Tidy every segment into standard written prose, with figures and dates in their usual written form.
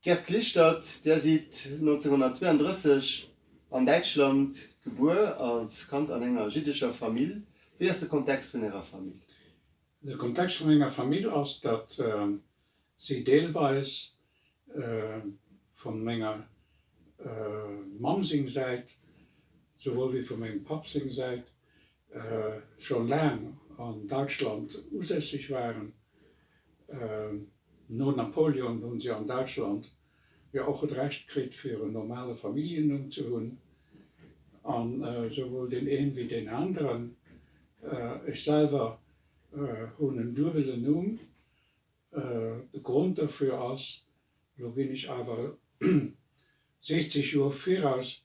Gerd Klestadt, Där sidd 1932 an Däitschland gebuer, als Kand an enger jiddescher Famill. Wéi ass de Kontext vun Ärer Famill? De Kontext vun menger Famill ass, datt si deelweis vun menger Mamm seng Säit, souwuel wéi vu mengem Papp seng Säit, scho laang an Deutschland usässeg waren. No Napoleon hunn si an Deutschland jo och et Recht kritt fir en normale Familljennumm ze hunn, an souwuel deen een wéi deen aneren, ech selwer hunn en duebelen Numm. De Grond dofir ass, lo ginn ech awer 60 Joer viraus,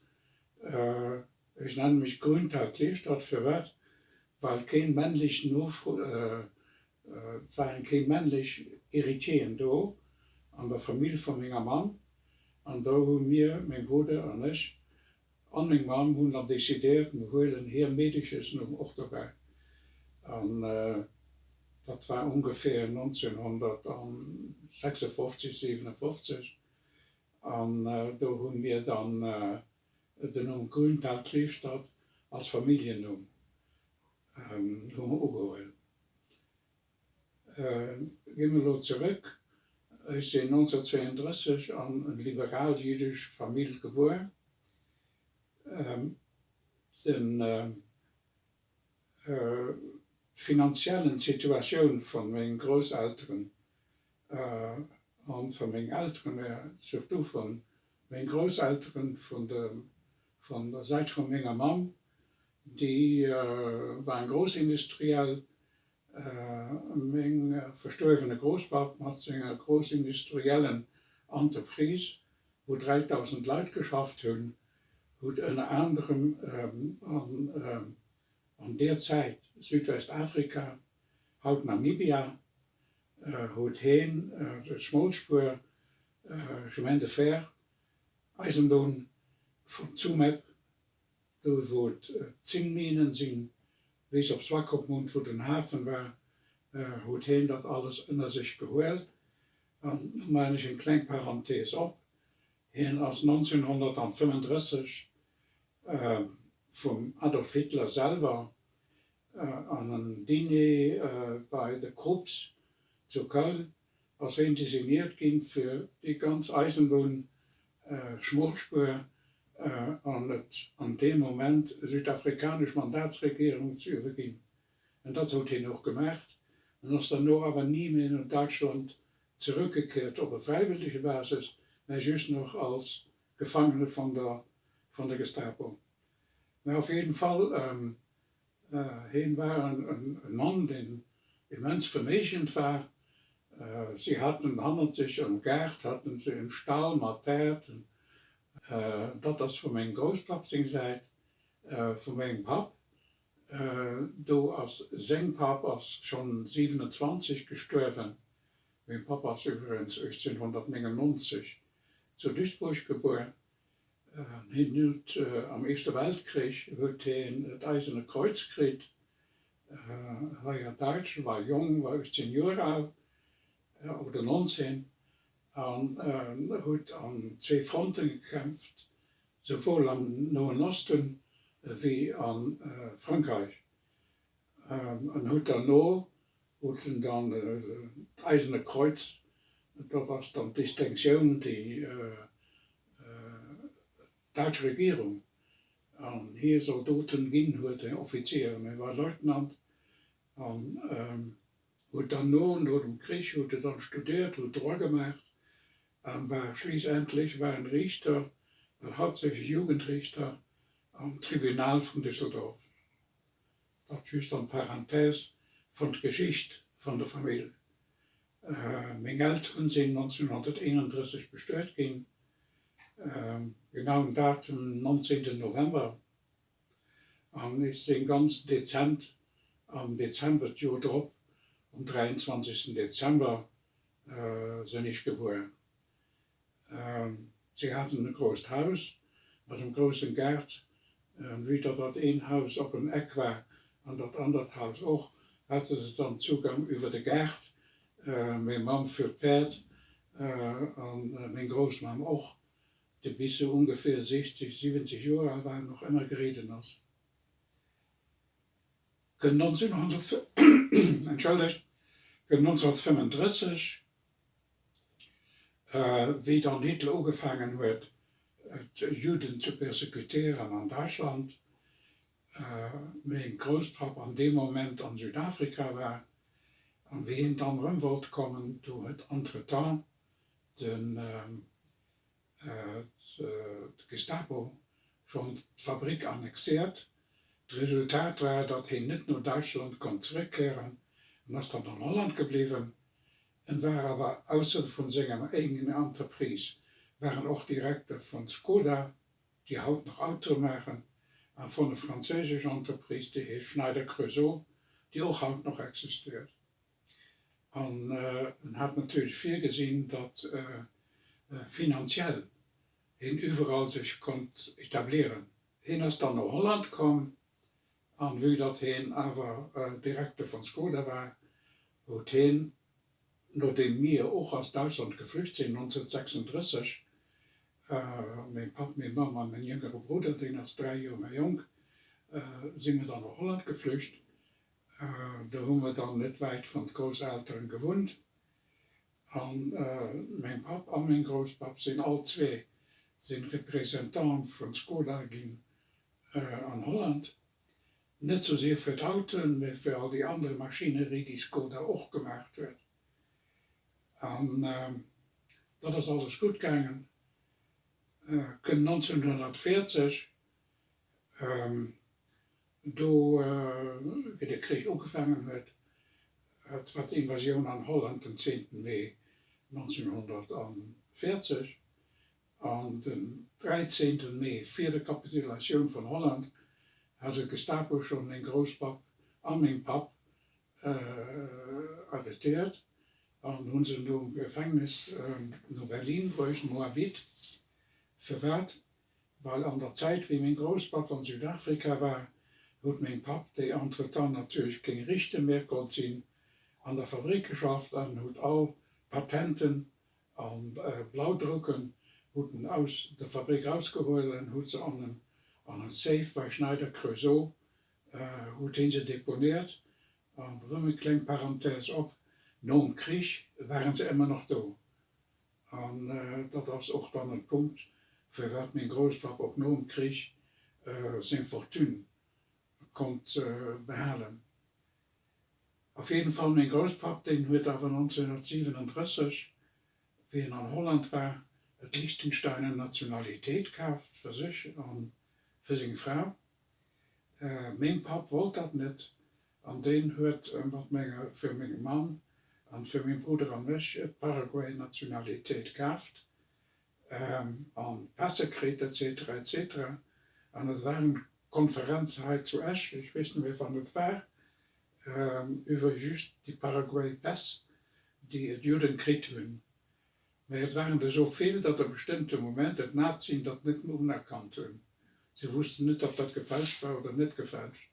ech nenne mech Grünthal-Klestadt, firwat? Well keen männlech Nofro, et waren keen männlech Héritieren do an der Famill vu menger Mamm, an do hu mir, meng Brudder an ech, an meng Mamm hunn dann decidéiert, mir huelen hir Meedeschesnumm och dobäi. An dat war ongeféier 1956, 57. An do hu mir dann den Numm Grünthal-Klestadt als Familljennumm hu mer ugeholl. Gi mer elo zerëck, Ech sinn 1932 an en liberal-jüddesch Famill gebuer. Den d'finanziellen Situatioun vun mengen Grousselteren an vun mengen Elteren, mä surtout vun mengen Grousselteren vun der vun der Säit vun menger Mamm, déi waren Groussindustriell. Meng verstuerwene Grousspapp mat senger groussindustriellen Entreprise, wou 3.000 Leit geschafft hunn, huet ënner anerem an deer Zäit Südwestafrika, haut Namibia, huet heen d'Schmollspuer, Chemin de fer, Eisenbunn vun Tsumeb Do wou d'Zinnminen sinn, bis op Swakopmund wou den Hafen war, huet heen dat alles ënner sech gehuel. An do maachen ech eng kleng Parenthèse op, Hien ass 1935 vum Adolf Hitler selwer an en Diner bei de Krupps zu Köln ass heen designiert ginn fir déi ganz Eisenbunn Schmollspuer an et an deem Moment südafrikanesch Mandatsregierung ze iwwerginn. An dat huet hien och gemaacht an ass derno awer ni méi no Deutschland zerëckgekehrt op e fräiwëllege Basis, mä just nach als Gefangene von der von der Gestapo. Mä auf jeden Fall, Heen war en Mann, deen immens verméigend war. Si haten hannert sech am Gaart haten se en Stall mat Päerd. Dat ass vu mengem Grousspapp seng Säit. Vu mengem Papp, do ass seng Papp ass schonn 27 gestuerwen. Meng Papp ass iwwregens 1899 zu Duisburg gebuer. Hien huet am Éischte Weltkrich huet hien d'Eisene Kreuz kritt. War jo Däitsch, war jong, war 18 Joer al oder 19 an huet an zwee Fronte gekämpft, souwuel am Noen Osten wéi a Frankräich. En huet derno huet en dann d'Eisene Kreuz, dat ass dann d'Distinctioun déi d'däitsch Regierung an hir Soldoten ginn huet, en Offizier, en war Leutnant an huet derno, no dem Krich huet e dann studiert, huet Droit gemaacht an war schliissendlech war en Riichter, well hauptsächlech Jugendriichter am Tribunal vun Düsseldorf. Dat just an Parenthèse vun d'Geschicht vun der Famill. Meng Elteren sinn 1931 bestuet ginn, genauen Datum 19 November, an ech sinn ganz dezent am Dezember d'Joer drop, um 23 Dezember sinn ech gebuer. Si haten e grousst Haus mat em groussen Gaart. Vue datt dat een Haus op en Eck war an dat andert Haus och, hate se dann Zugang iwwer de Gaart. Meng Mamm fir d'Päerd. A meng Groussmamm och, déi bis sou ongeféier 60, 70 Joer al war, nach ëmmer geridden ass. Kënnt 1900, entschëllegt, kënnt 1935, wéi dann Hitler ugefaangen huet, d'Juden ze persecutéieren an Däitschland, meng Grousspapp an deem Moment an Südafrika war, an wéi hien dann erëm wollt kommen, do huet entretemps den d'Gestapo schonn d'Fabrik annexéiert. D'Resultat war, datt heen net no Däitschland konnt zeréckkéieren an ass dann an Holland gebliwwen. En war awer ausser vun senger eegener Entreprise war en och Direkter vun Skoda, déi haut nach Autoe maachen, a vun e franséischesch Entreprise, déi heescht Schneider-Creusot, déi och haut nach existéiert. An en hat natierlech virgesinn, datt finanziell hien iwwerall sech konnt etablieren. Hien ass dann no Holland komm, an vue datt hien awer Direkter vun Skoda war, huet hien, nodeem mir och aus Deutschland geflücht sinn 1936, meng Papp, meng Mamm a mäin jüngere Brudder, deen ass 3 Joer méi jonk, si mir dann no Holland geflücht. Do hu mer dann net wäit vun d'Grousselteren gewunnt. An meng Papp a meng Grousspapp sinn all zwee sinn Représentant vun Skoda ginn an Holland. Net sou sehr fir d'Autoen, mee fir all déi andere Maschinerie déi Skoda och gemaacht huet. An dat ass alles gutt gaangen. Kënnt 1940. Do, wéi de Krich ugefaangen huet, et war d'Invasioun an Holland den 10. Mee 1940, an den 13. Mee, vir der Kapitulatioun vun Holland, hat de Gestapo schonn meng Grousspapp a meng Papp arretéiert an hunn se nom Gefängnis no Berlin bruecht, Moabit. Firwat? Well an der Zäit wéi meng Grousspapp an Südafrika war, huet meng Papp, déi entretemps natierlech keng Richte mér konnt sinn, an der Fabrik geschafft an huet all Patenten an Blaudrucken huet en aus der Fabrik rausgehuel an huet se an en an en Safe bei Schneider Creusot huet hien se deponiert. An erëm eng kleng Parenthèse op, nom Krich waren se ëmmer nach do. An dat ass och dann en Punkt, firwat meng Grousspapp och nom Krich seng Fortune konnt behalen. Auf jeden Fall, meng Grousspapp, deen huet awer 1937, wéi en an Holland war, d'Liechtensteiner Nationalitéit kaaft fir sech a fir seng Fra. Meng Papp wollt dat net an deen huet mat menger, fir meng Mamm an fir meng Brudder an mech d'Paraguay Nationalitéit kaaft an Pässe kritt etc etc. An et war eng Konferenz hei zu Esch, ech weess net méi wann et war, iwwer just déi Paraguay Päss déi d'Judden kritt hunn. Mä et waren der esou vill, datt e bestëmmte Moment d'Nazien dat net méi unerkannt hunn. Si wussten net, ob dat gefälscht war oder net gefälscht.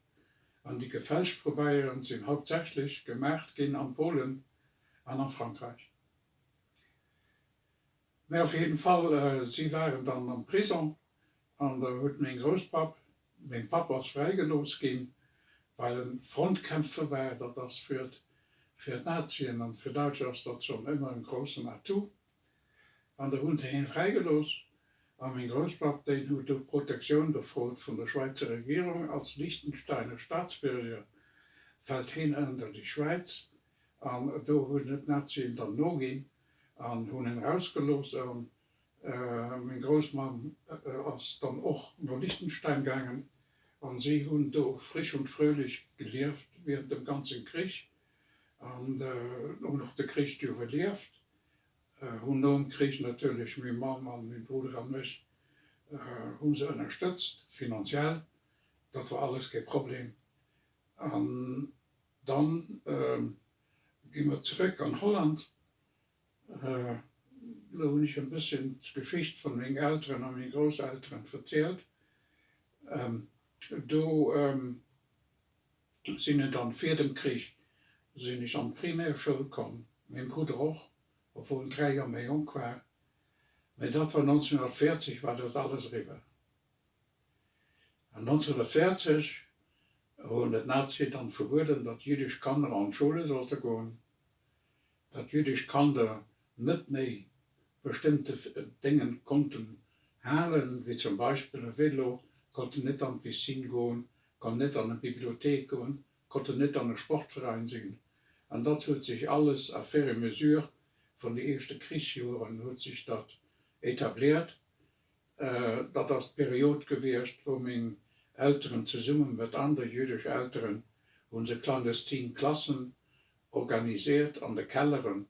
An déi gefälscht Pabeieren sinn hauptsächlech gemaacht ginn an Polen an a Frankräich. Mä auf jeden Fall, si waren dann am Prison an da huet meng Grousspapp, meng Papp ass fräigelooss ginn, well en Frontkämpfer war, dat ass fir fir d'Nazien an fir Däitscher ass dat schonn ëmmer en groussen Atout, an da hunn se hien fräigelooss a meng Grousspapp, deen huet du Protektioun gefrot vun der Schwäizer Regierung, als Liechtensteiner Staatsbürger fält hien ënner déi Schwäiz an do hunn d'Nazien dann noginn an hunn en erausgelooss an Meng Groussmamm ass dann och no Liechtenstein gaangen an si hunn do frisch und fröhlich gelieft während dem ganzen Krich an hunn och de Krich iwwerlieft. Hunn nom Krich natierlech meng Mamm an meng Brudder an mech hu se ënnerstëtzt finanziell, dat war alles kee Problem. An dann gi mer zeréck an Holland. Elo hunn ech en bësschen d'Geschicht vun meng Elteren a meng Grousselteren verzielt. Do sinn en dann vir dem Krich sinn ech an d'Primärschoul komm, meng Brudder och. obwuel en 3 Joer méi jonk war. Mä dat war 1940, war dat alles eriwwer. An 1940 hunn d'Nazien dann verbueden, datt jüddesch Kanner an d'Schoule sollte goen, datt jüddesch Kanner net méi bestëmmte Déngen konnten halen, wéi zum Beispill e Vélo, konnten net an d'Piscine goen, konnten net an e Bibliothéik goen, konnten net an e Sportveräin sinn. An dat huet sech alles à fur et mesure vun de éischte Krichsjoren huet sech dat etabliert. Dat ass d'Period gewiescht, wou meng Elteren zesumme mat aner jüdesch Elteren hu se clandestine Klassen organisiert an de Kelleren,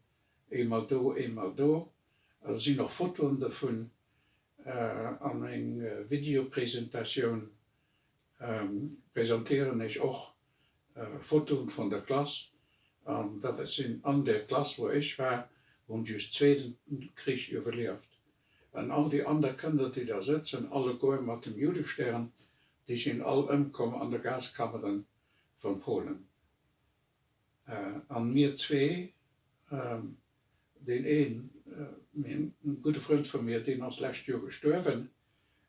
eemol do, eemol do. Et sinn och Fotoen dovun a meng Videopresentatioun presentéieren ech och Fotoen vun der Klass an dat sinn an der Klass wou ech war hunn just zwee den Krich iwwerlieft an all déi aner Kënder déi da sëtzen alleguer mat dem Judestern déi sinn all ëmkomm an de Gaskammeren vun Polen an mir zwee Deen een, e gudde Frënd vu mir, deen ass d'lescht Joer gestuerwen.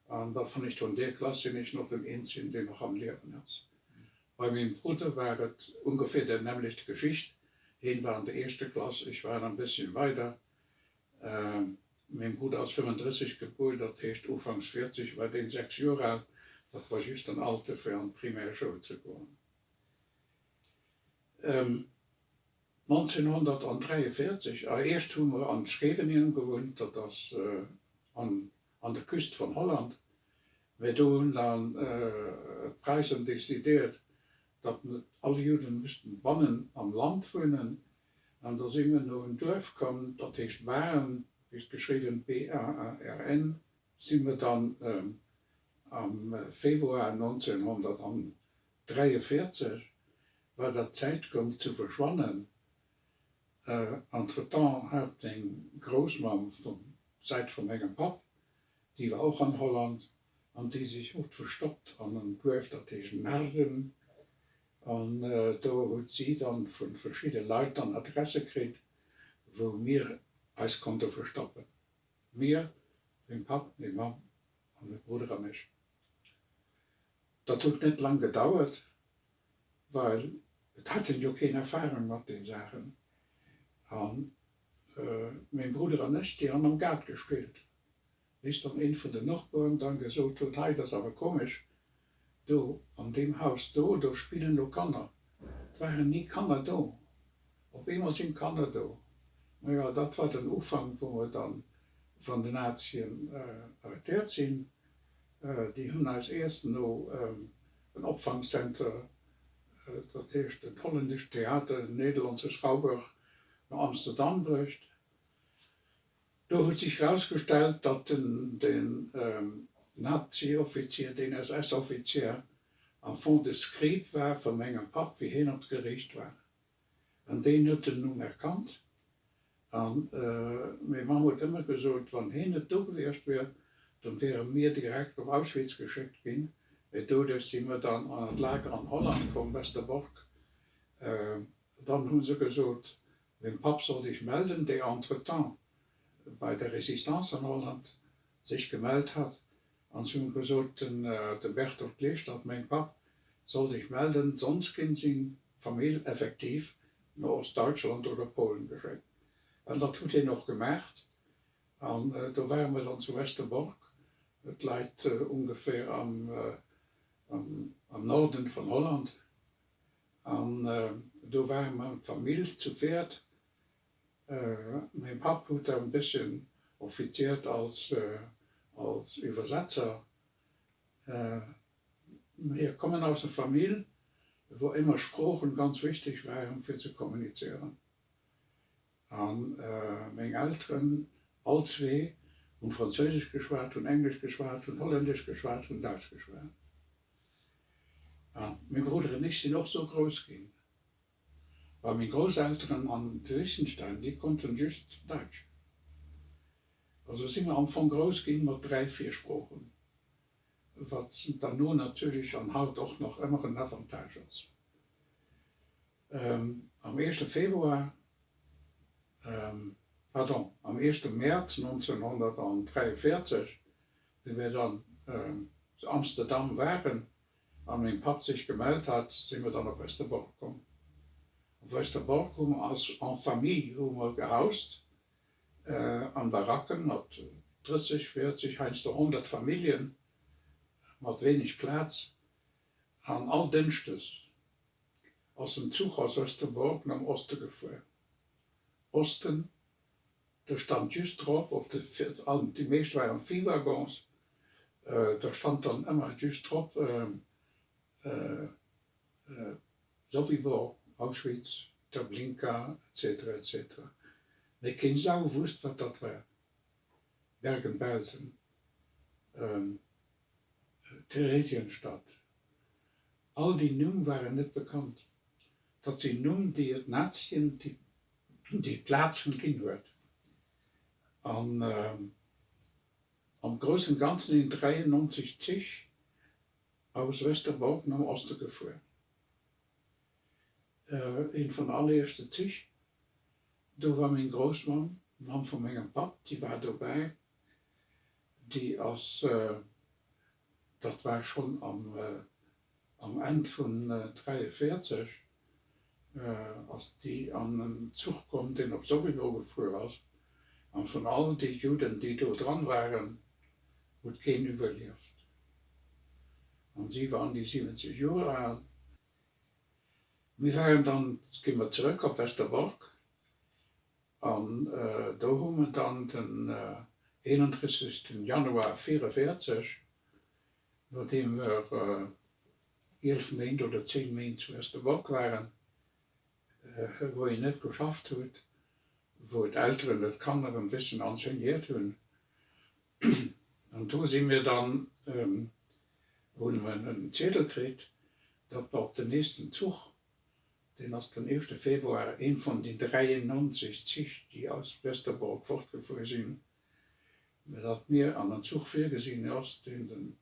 An da wann ech an deer Klass sinn ech nach den eenzegen, deen nach am Liewen ass. Bei mengem Brudder war et ongeféier déi nämmlecht Geschicht. Heen war an der éischter Klass, ech war en bësschen weider. Meng Brudder ass 35 gebuer, dat heescht ufanks 40 war deen 6 Joer al. Dat war just en Alter fir an d'Primärschoul ze goen. 1943, a éischt hu mer an Scheveningen gewunnt, dat ass an an der Küst vun Holland, mä do hunn dann d'Preisen decidéiert, datt all Juden müssten bannen am Land wunnen, an do si mer no en Duerf komm, dat heescht Baarn, geschriwwen B-A-A-R-N, si mer dann am Februar 1943 war dat d'Zäit koum ze verschwannen. Entretemps hat meng Groussmamm vun Säit vu mengem Papp, déi war och an Holland, an déi sech huet verstoppt an en Duerf dat heescht Naarden, an do huet si dann vu verschidde Leit dann Adresse kritt wou mir eis konnte verstoppen, mir, meng Papp, meng Mamm an mäi Brudder an ech. Dat huet net lang gedauert, well et haten jo keen Erfahrung mat den Saachen an meng Brudder an ech, déi han am Gaart gespillt, bis dann een vun den Nochberen dann gesot huet, hei, dat ass awer komesch, do an deem Haus do, do spillen lo Kanner. Et waren ni Kanner do, op eemol sinn d'Kanner do. Majo, dat war den Ufank, wou mer dann van den Nazien arrêtéiert sinn. Déi hunn eis eerst no en Opfangcenter, dat heescht en hollännescht Theater, den Nederlandse Schouwburg, no Amsterdam bruecht. Do huet sech erausgestellt, datt den Nazi-Offizier, den SS-Offizier am Fong de Scribe war vu mengem Papp, wéi hien op d'Geriicht war. An deen huet den Numm erkannt. A meng Mamm huet ëmmer gesot, wann hien net do gewiescht wier, dann wiere mir direkt op Auschwitz geschéckt ginn. Mee doduerch si mir dann an et Lager an Holland komm, Westerbork. Dann hu se gesot, meng Papp soll sech melden, dee entretemps bei der Résistance an Holland sech gemellt hat. An si hunn gesot, den Bertolt Leestadt, meng Papp, soll sech melden, sonst ginn seng Famill effektiv no Ostdeutschland oder Polen geschéckt. An dat huet hien och gemaacht. An do ware mer dann zu Westerbork, dat läit ongeféier am Norden vun Holland. An do ware mer Famill zu Pferd. Mäin Papp huet da en bësschen offiziert als als Übersetzer. Mir kommen aus einer Famill, wou ëmmer Sproochen ganz wichteg waren fir ze kommunizieren. An meng Elteren, all zwee, hunn Franséisesch geschwat, hunn Englesch geschwat, hunn Holländesch geschwat, hunn Däitsch geschwat. A meng Brudder en ech sinn och sou grouss ginn. Well meng Grousselteren an de Liechtenstein, déi konnten just Däitsch. Also si mer am Fong grouss ginn mat 3, 4 Sproochen, wat derno natierlech an haut och nach ëmmer en Avantage ass. Am éischte Februar. Pardon, am éischte Mäerz 1943, wéi mir dann zu Amsterdam waren a meng Papp sech gemellt hat, si mir dann op Westerbork komm. Op Westerbork hu mer als en famille hu mer gehaust an Baracken mat 30, 40, heiansdo 100 Familljen, mat wéineg Plaz. An all Dënschdes ass en Zuch aus Westerbork nom Oste gefuer. Osten, do stand just drop op de, an déi meescht waren Viehwaggons, do stand dann ëmmer just drop Sobibor, Auschwitz, Treblinka, etc. Etc. Mee keen Sau wusst wat dat war. Bergen-Belsen, Theresienstadt, all déi Numm waren net bekannt. Dat sinn Numm, déi et Nazien déi Plazen ginn huet. An am groussen Ganzen sinn 93 Zich aus Westerbork nom Oste gefuer. Een vun de alleréischte Zich, do war meng Groussmamm, d'Mamm vu mengem Papp, déi war dobäi. Déi ass, dat war schonn am Am Enn vun 43 ass déi an en Zuch komm, deen op Sobibor gefuer ass, an vun all déi Judden, déi do dran waren, huet keen iwwerlieft. An si war an déi 70 Joer al. Mir waren dann, gi mer zerëck op Westerbork, an do hu mer dann den 31. Januar 44 Nodeem mer 11 Méint oder 10 Méint zu Westerbork waren, wou een net geschafft huet, wou d'Elteren et Kanner en bëssen enseignéiert hunn, an do si mir dann, hunn mer en Ziedel kritt, datt mer op den nächsten Zuch, deen ass den éischte Februar, een vun den 93 Zich, déi aus Westerbork fortgefuer sinn, Mä datt mir an en Zuch virgesinn ass, deen den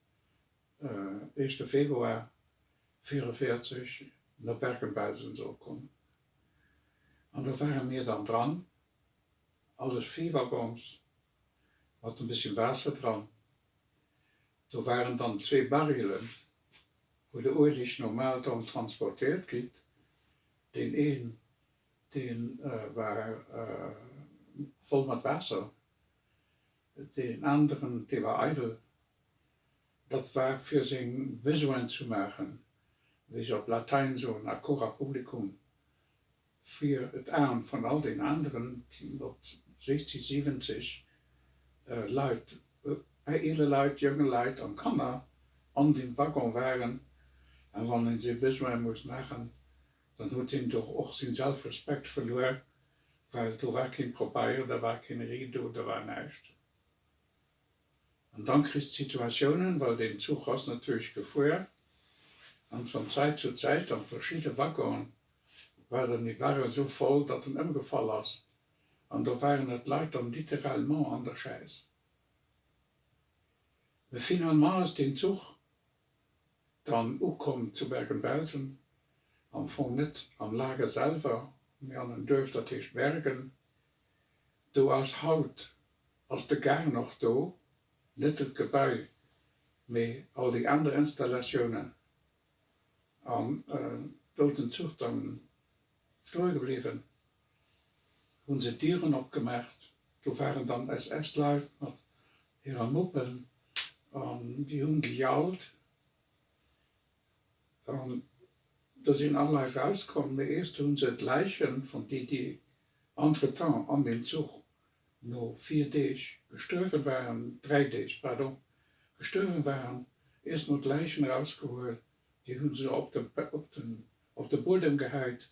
éischte Februar 44 no Bergen-Belsen soll kommen. An do ware mir dann dran, alles Viehwaggons mat en bisschen Waasser dran. Do waren dann zwee Barrilen, wou de Ueleg normal dran transportéiert gitt. Deen een, dee war voll mat Waasser, Deen aneren, dee war eidel. Dat war fir seng Besoinen zu maachen, wéi se op Latein soen, a cura publicum, fir d'Aen vun all den aneren, déi mat 60, 70 Leit, eeler Leit, jonge Leit an Kanner an deem Waggon waren. A wann een seng Besoinen muss maachen, dann huet hien do och seng Selfrespekt verluer, Well do war keen Pabeier, da war keen Rideau, da war näischt. An dann kriss d'Situatiounen, well deen Zuch ass natierlech gefuer, an von Zäit zu Zäit an verschidde Waggonen war dann déi Barre esou voll, datt en ëmgefall ass, an do waren et d'Leit dann littéralement an der Schäiss. Mä finalement ass deen Zuch Dann ukomm zu Bergen-Belsen, am Fong net am Lager selwer, mee an en Duerf dat heescht Bergen. Do ass haut ass de Gang nach do, net et Gebai, mee all déi aner Installatiounen. An do den Zuch dann stoe gebliwwen, hunn se d'Dieren opgemaacht, do waren dann SS-Leit mat hirer Muppen an déi hunn gejault an da sinn all Leit rauskomm, mee eerst hunn se d'Läichen vun déi, déi entretemps an deem Zuch no 4 Deeg gestuerwen waren, 3 Deeg, pardon, gestuerwen waren, eerst mol d'Läichen erausgehuel, déi hunn se op de, op den, op de Buedem gehäit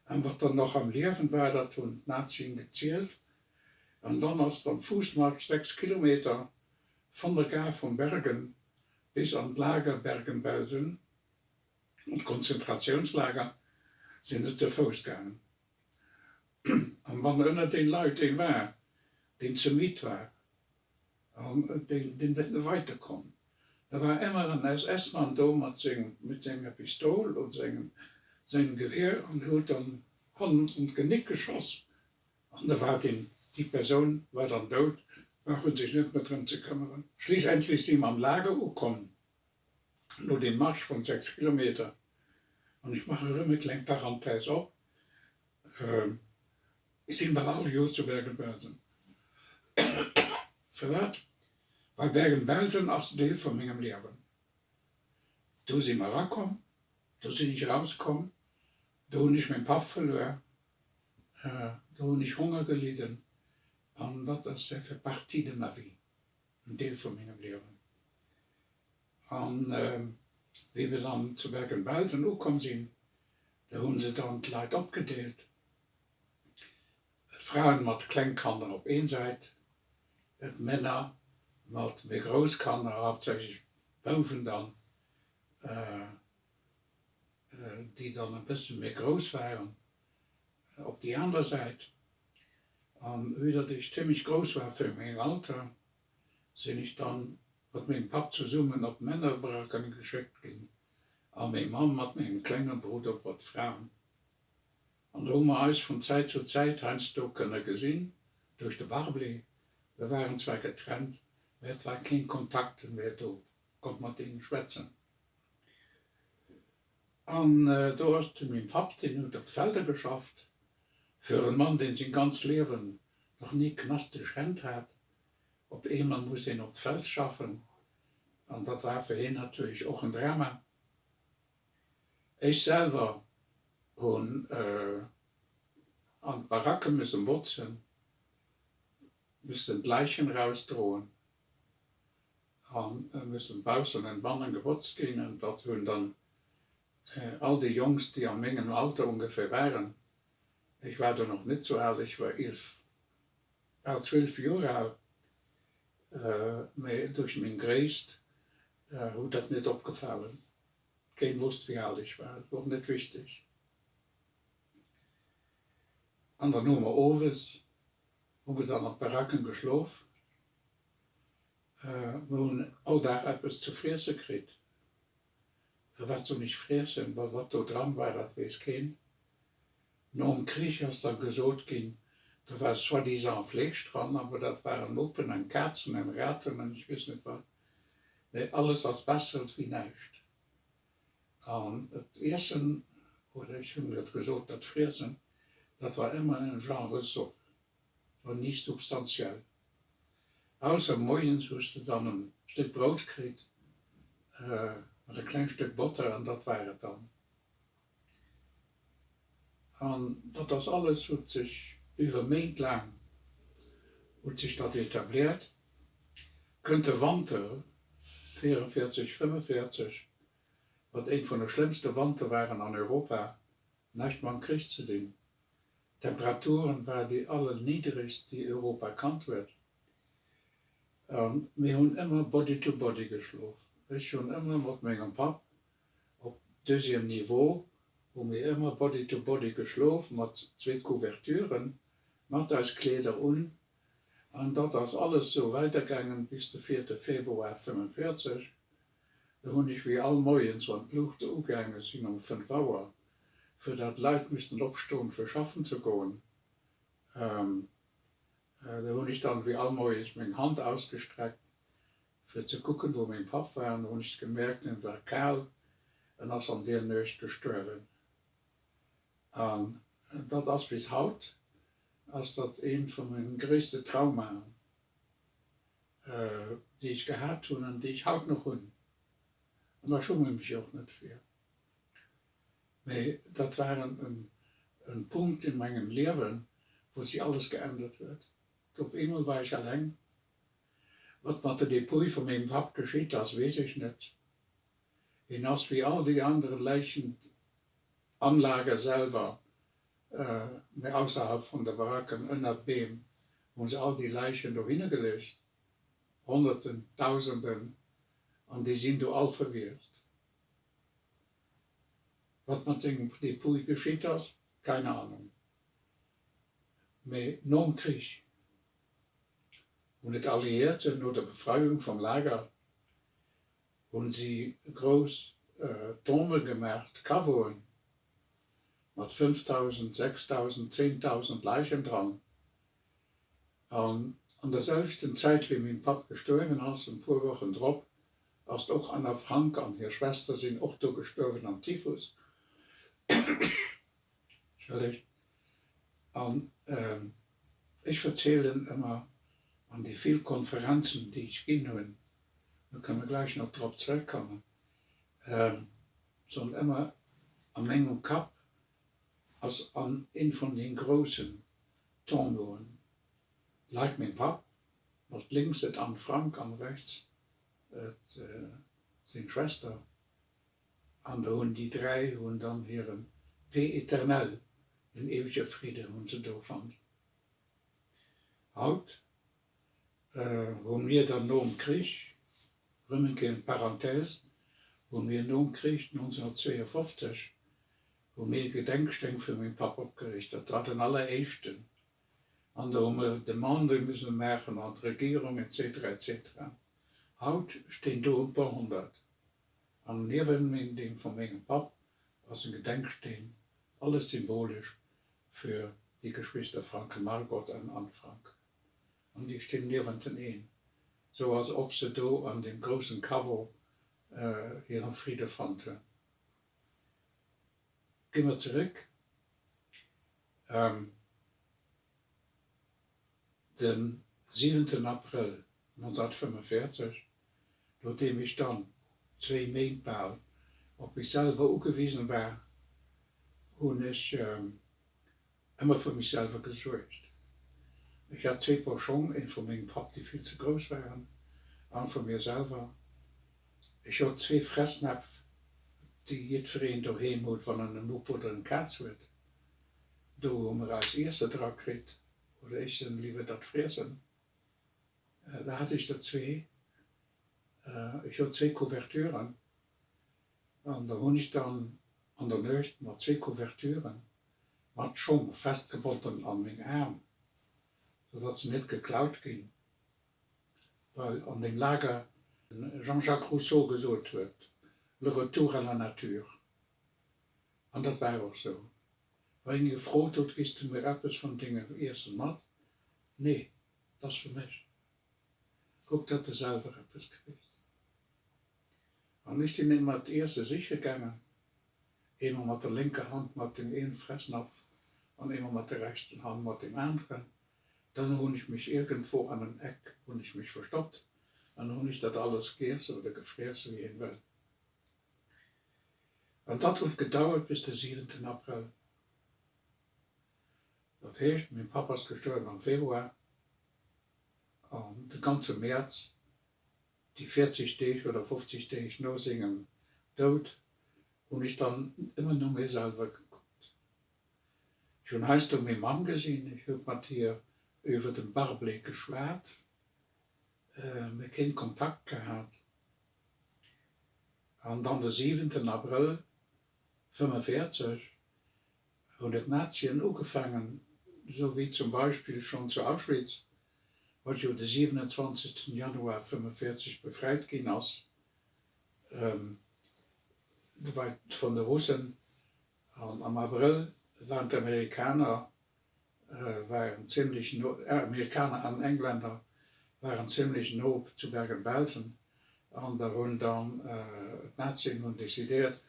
an wat dann nach am Liewen war, dat hunn d'Nazien gezielt an dann ass et am Fuussmarsch 6 Kilometer von der Gare von Bergen bis an d'Lager Bergen-Belsen, an d'Konzentrationslager, sinn et ze Fouss gaangen. An wann ënner den Leit een war, deen ze midd war an deen net méi weiter konnt, da war ëmmer en SS-Mann do mat senger Pistol oder sengem Gewehr an huet dann hannen an d'Genéck geschoss an da war deen. Déi Persoun war dann dout, brauch en sech net méi drëm ze këmmeren. Schliissendlech si mer am Lager ukomm, no deem Marsch vun 6 Kilometer. An ech maachen erëm e kleng Parenthèse op, Ech sinn bal all Joer zu Bergen-Belsen. Firwat? Well Bergen-Belsen ass Deel vu mengem Liewen. Do si mer erakomm, do sinn ech erauskomm, do hunn ech meng Papp verluer, do hunn ech Honger gelidden an dat ass ça fait partie de ma vie, en Deel vu mengem Liewen. An wéi mir dann zu Bergen-Belsen ukomm sinn, do hu se dann d'Leit opgedeelt, d'Fraen mat kleng Kanner op een Säit, d'Männer mat méi grouss Kanner, haaptsächlech Bouwen dann, déi dann e bësse méi grouss waren, op déi aner Säit. An vue datt ech zimmlech grouss war fir meng Alter, sinn ech dann mat mengem Papp zesummen op d'Männerbaracken geschéckt ginn a meng Mamm mat mengem klenge Brudder bei d'Fraen. An do hu mer eis vun Zäit zu Zäit heiansdo kënne gesinn, duerch de Barbelé. Mer waren zwar getrennt, mä et war keen Kontakt méi do, konnt mat deenen schwätzen. An do ass du meng Papp, deen huet op d'Felder geschafft, fir en Mann, deen seng ganz Liewen nach ni knasteg Hänn hat, op eemol muss een op d'Feld schaffen, an dat war fir hien natierlech och en Drama. Ech selwer hunn an d'Baracke müssen botzen, müssen d'Läichen erausdroen a müssen baussen an bannen gebotzt ginn. An dat hunn dann all déi Jongs, déi a mengem Alter ongeféier waren, ech war do nach net sou al, ech war 11, bal 12 Joer al, mee duerch meng Gréisst huet dat net opgefalen. Keen wosst wéi al ech war, et wor net wichteg. An dann hu mer owes, hu mer dann op Baracken geschlof. Mer hunn all Dag eppes ze friesse kritt. Firwat soll ech friessen? Well wat do dran war, dat weess keen. Nom Krich ass dann gesot ginn, do war soi-disant Fleesch dran, awer dat waren Muppen an Kazen an Raten an ech weess net wat. Mee alles ass besser wéi näischt. An et Iessen, oder ech hunn et gesot, dat Friessen, dat war ëmmer en Genre Zopp, war ni substantiell. Ausser moies hues de dann en Stéck Brout kritt mat e kleng Stéck Botter an dat war et dann. An dat ass alles huet sech iwwer Méint laang huet sech dat etabliert. Kënnt de Wanter 44, 45, wat een vun de schlëmmste Wanter waren an Europa, näischt mam Krich ze dinn. D'Temperaturen war déi allerniddregst déi Europa kannt huet. A mir hunn ëmmer body to body geschlof. Ech hunn ëmmer mat mengem Papp Op deuxième niveau hu mir ëmmer body to body geschlof mat zweet Couverturen, mat eis Kleeder un an dat ass alles sou weidergaangen bis de vierte Februar 45. Do hunn ech wéi all Moies wann d'Luuchte ugaange sinn um 5 Auer, fir dat d'Leit missten opstoen fir schaffen ze goen, do hunn ech dann wéi all Moies meng Hand ausgestreckt Fir ze kucken, wou meng Papp war, an do hunn ech gemierkt, en war kal, en ass an deer Nuecht gestuerwen. An dat ass bis haut ass dat eent vu mengen gréisste Traumaen, déi ech gehat hunn an déi ech haut nach hunn. An da schumme mech och net fir. Mee dat war en Punkt in mengem Liewen, wou sech alles geändert huet. Op eemol war ech alleng. Wat mat der Depouille vu mengem Papp geschitt ass, weess ech net. Hien ass wéi all déi anere Läichen am Lager selwer, mä ausserhalb vun de Baracken, ënnert Beem, hu se all déi Läichen dohinner geleecht, Honnerten, Dausenden, an déi sinn do all verwiest. Wat mat sengem Depouille geschitt ass, keine Ahnung. Mä nom Krich hunn et Alliierten no der Befreiung vum Lager hunn si grouss Tombe gemaacht, Caveauen mat 5.000, 6.000, 10.000 Läichen dran. An an der selwechten Zäit wéi meng Papp gestuerwen ass, en puer Wochen drop, ass och Anna Frank an hir Schwester sinn och do gestuerwen am Typhus. Entschëllegt. An ech verzielen ëmmer an déi vill Konferenzen, déi ech ginn hunn, do kënne mer gläich nach drop zrëckkommen, soen ëmmer, a mengem Kapp ass an een vun den groussen Tombeauen leit meng Papp, mat lénks et Anne Frank an rechts et seng Schwester. An do hunn déi 3 hunn dann hiren Paix éternelle, den éiwege Fridde hunn se do fonnt. Haut hu mir dann nom Krich, rëm eng Kéier eng Parenthèse, hu mir nom Krich 1952 hu mir e Gedenksteng fir meng Papp opgeriicht. Dat war den alleréischten. An do hu mir Demandë müssen maachen an d'Regierung et cetera, et cetera. Haut stinn do e puer 100. An niewen deem vu mengem Papp ass en Gedenksteen, alles symbolesch fir déi Geschwister Frank, Margot an Anne Frank. An déi stinn niewenteneen, sou als ob se do an deem groussen Caveau hiren Fridde fonnt hunn. Gi mer zeréck. De siwenten Abrëll 1945, nodeem ech dann zwéi Méint bal op mech selwer ugewisen war, hunn ech ëmmer fir mech selwer gesuergt. Ech hat zwee Por Schong, een vu mengem Papp, déi vill ze grouss waren, an vu mir selwer. Ech hot zwee Fressnäpf, déi jiddwereen doheem huet, wann en e Mupp oder eng Kaz huet. Do hu mer eis Iesse dra kritt, oder ech soen léiwer dat Friessen. Da hat ech der zwee. Ech hot zwee Couverturen an da hunn ech dann an der Nuecht mat zwee Couverturen mat Schong festgebonden an meng Aarm, sou datt se net geklaut ginn, well an deem Lager den Jean-Jacques Rousseau gesot huet, Le retour à la nature. An dat war och sou. Wa een gefrot huet, Giss de mir eppes vun dengem Iessen mat? Nee, 't ass fir mech. Kuck datt de selwer eppes kriss. An ech sinn ëmmer d'Iesse siche gaangen, eemol mat der lénker Hand mat dem een Fressnapf an eemol mat der rechten Hand mat dem aneren. Dann hunn ech mech iergendwou an en Eck hunn ech mech verstoppt an hunn ech dat alles giess oder gefriess, wéi een wëll. An dat huet gedauert bis de siwenten Abrëll. Dat heescht, meng Papp ass gestuerwen am Februar an de ganze Mäerz, déi 40 Deeg oder 50 Deeg no sengem Doud, hunn ech dann ëmmer no mir selwer gekuckt. Ech hunn heiansdo meng Mamm gesinn, ech hu mat hir iwwer den Barblé geschwat, mir keen Kontakt gehat. An dann de siwenten Abrëll 45 hunn d'Nazien ugefaangen, esou wéi zum Beispill schonn zu Auschwitz, wat jo de 27. Januar 45 befreit ginn ass, vun de Russen. An am Abrëll waren d'Amerikaner waren zimlech no, Amerikaner an Engländer waren zimlech no zu Bergen-Belsen an da hunn dann d'Nazien hunn decidéiert,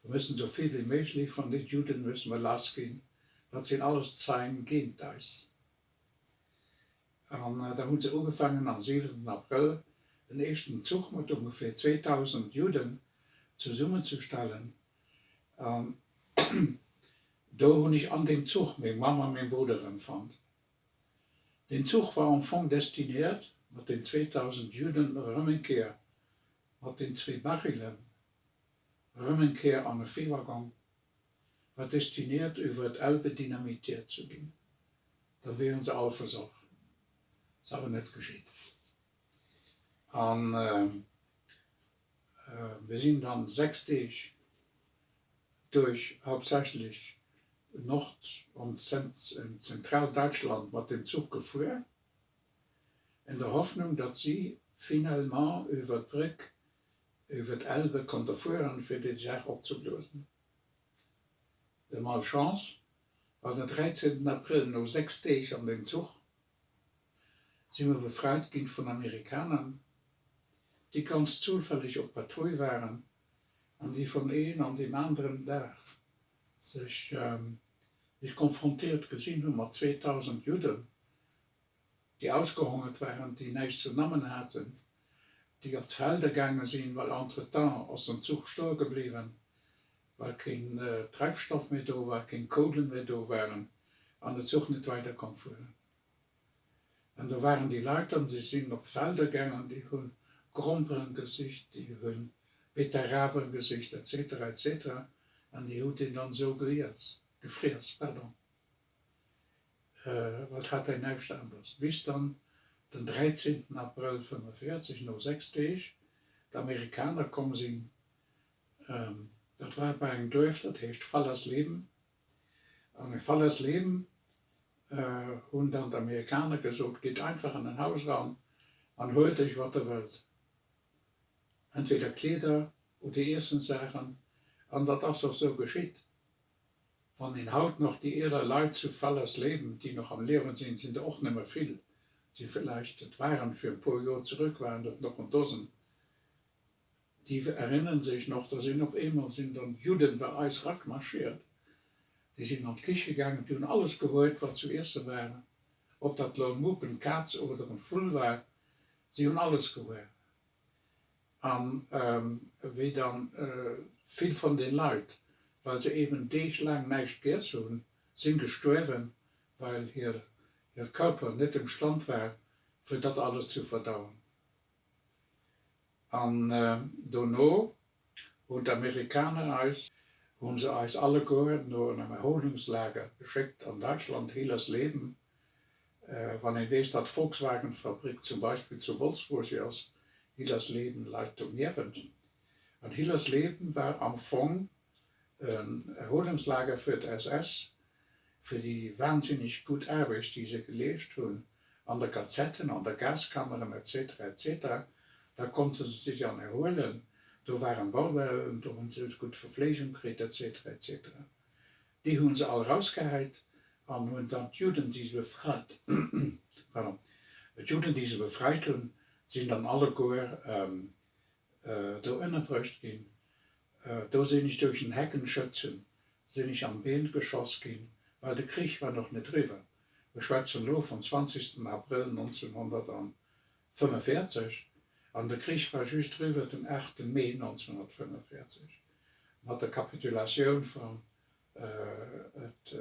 wir müssen so viel wie möglich von den Juden müssen wir lass ginn, dat sinn alles Zeien géint eis. An da hu se ugefaangen am 7 Abrëll en éischten Zuch mat ongeféier 2.000 Juden zesummenzestellen an Do hunn ech an deem Zuch meng Mamm a meng Brudder erëmfonnt. Deen Zuch war am Fong destinéiert, mat den 2.000 Judden erëm eng Kéier mat den zwee Barrillen erëm eng Kéier an e Viehwaggon, war destinéiert iwwer d'Elbe dynamitiert ze ginn. Da wieren se all versoff. Ass awer net geschitt. An mir sinn dann 6 Deeg duerch hauptsächlich Nord und Zentraldeutschland mat dem Zuch gefuer, in der Hoffnung, datt si finalement iwwer d'Bréck iwwer d'Elbe konnte fueren, fir déi Saach opzeblosen. De Malchance war den 13 April no 6 Deeg an dem Zuch. Si mer befreit ginn vun Amerikaner, déi ganz zufälleg op Patrouille waren an déi vun een an deem aneren Dag sech sech konfrontéiert gesinn hu mat 2.000 Judden, déi ausgehongert waren, déi näischt ze nammen haten, déi op d'Felder gaange sinn, well entretemps ass den Zuch stoe gebliwwen, well keen Treibstoff méi do war, keng Koulen méi do waren an de Zuch net weider konnt fueren. An do waren déi Leit an déi sinn op d'Felder gaangen, déi hu Gromperen gesicht, déi hu Betterraven gesicht, et cetera, et cetera, an déi hutt een dann esou gelies, gefriess, pardon, well et hat een näischt aneres. Bis dann den 13 Abrëll 45, no 6 Deeg, d'Amerikaner komm sinn, dat war bei engem Duerf, dat heescht Fallersleben, an e Fallersleben hunn dann d'Amerikaner gesot, Gitt einfach an en Haus eran an huelt iech wat der wëllt, entweder Kleeder oder Iessenssaachen. An dat ass och sou geschitt. Wann een haut nach déi eeler Leit zu Fallersleben, déi nach am Liewen sinn, sinn der och nëmme vill, si villäicht, et waren fir e puer Joer zerëck waren dat nach en Dosen, Déi erinnern sech noch, da sinn op eemol sinn dann d'Judden bei eis ragmarschiert, déi sinn an d'Kiche gaangen, déi hunn alles gehuet wat zu iesse war, ob dat lo en Mupp, en Kaz oder en Vull war, si hunn alles gehuet. An wéi dann vill von den Leit, well se eben deeglaang näischt giess hunn, sinn gestuerwen, well hir Körper net im Stand war fir dat alles zu verdauen. An dono hunn d'Amerikaner eis, hu se eis alleguer no engem Erholungslager geschéckt an Deutschland, Hillersleben. Wann een weess, datt d'Volkswagenfabrik zum Beispill zu Wolfsburg ass, Hillersleben leit doniewent. An Hillersleben war am Fong en Erholungslager fir d'SS, fir déi wahnsinneg gutt Aarbecht, déi se geleescht hunn an der Kazetten, an der Gaskammeren etc. Etc. Da konnte se sech an erhuelen, do waren Bordellen, do hunn se gutt Verfleegung kritt etc. Etc. Déi hunn se all rausgehäit an hunn dann d'Juden, déi se befreit, pardon, d'Juden, déi se befreit hunn, sinn dann alleguer do ënnerbruecht ginn. Do sinn ech duerch en Heckenschëtzen sinn ech am Been geschoss ginn, well de Krich war nach net eriwwer. Mir schwätzen elo vum 20. Abrëll 1945 an de Krich war just eriwwer den 8. Mee 1945 mat der Kapitulatioun vun et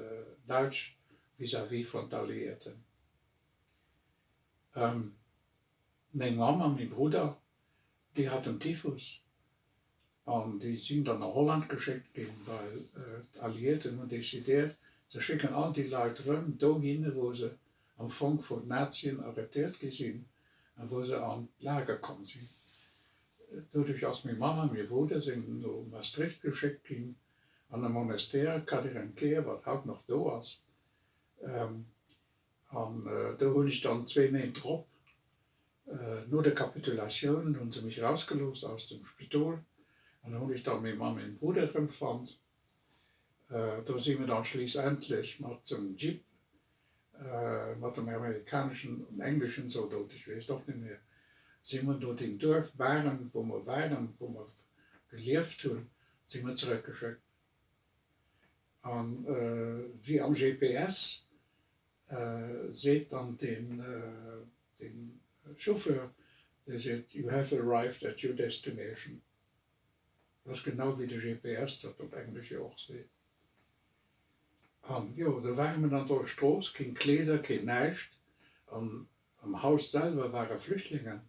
Däitsch vis-à-vis vun d'Alliierten. Meng Mamm a mäi Brudder, déi haten Typhus an déi sinn dann no Holland geschéckt ginn, well d'Alliierten hunn decidéiert, se schécken all déi Leit erëm dohinne wou se am Fong vun Nazien arrêtéiert gi sinn a wou se an d'Lager komm sinn. Doduerch ass meng Mamm a mäi Brudder sinn no Maastricht geschéckt ginn an e Monastère, Kaderenkeer, wat haut nach do ass. An do hunn ech dann zwee Méint drop, no der Kapitulatioun, hu se mech erausgelooss aus dem Spidol an do hunn ech dann meng Mamm, meng Brudder erëmfonnt. Do si mir dann schliissendlech mat dem Jeep, mat dem amerikaneschen an engleschen Zaldot, ech weess et och net méi, si mir do deem Duerf Baren, wou mer waren, wou mer gelieft hunn, si mir zeréckgeschéckt. An wéi am GPS seet dann deen Chauffeur, dee seet, You have arrived at your destination. Dat ass genau wéi de GPS dat op Englesch jo och seet. An jo, do ware mer dann do op Strooss, keng Kleeder, keen näischt. An am Haus selwer ware Flüchtlingen.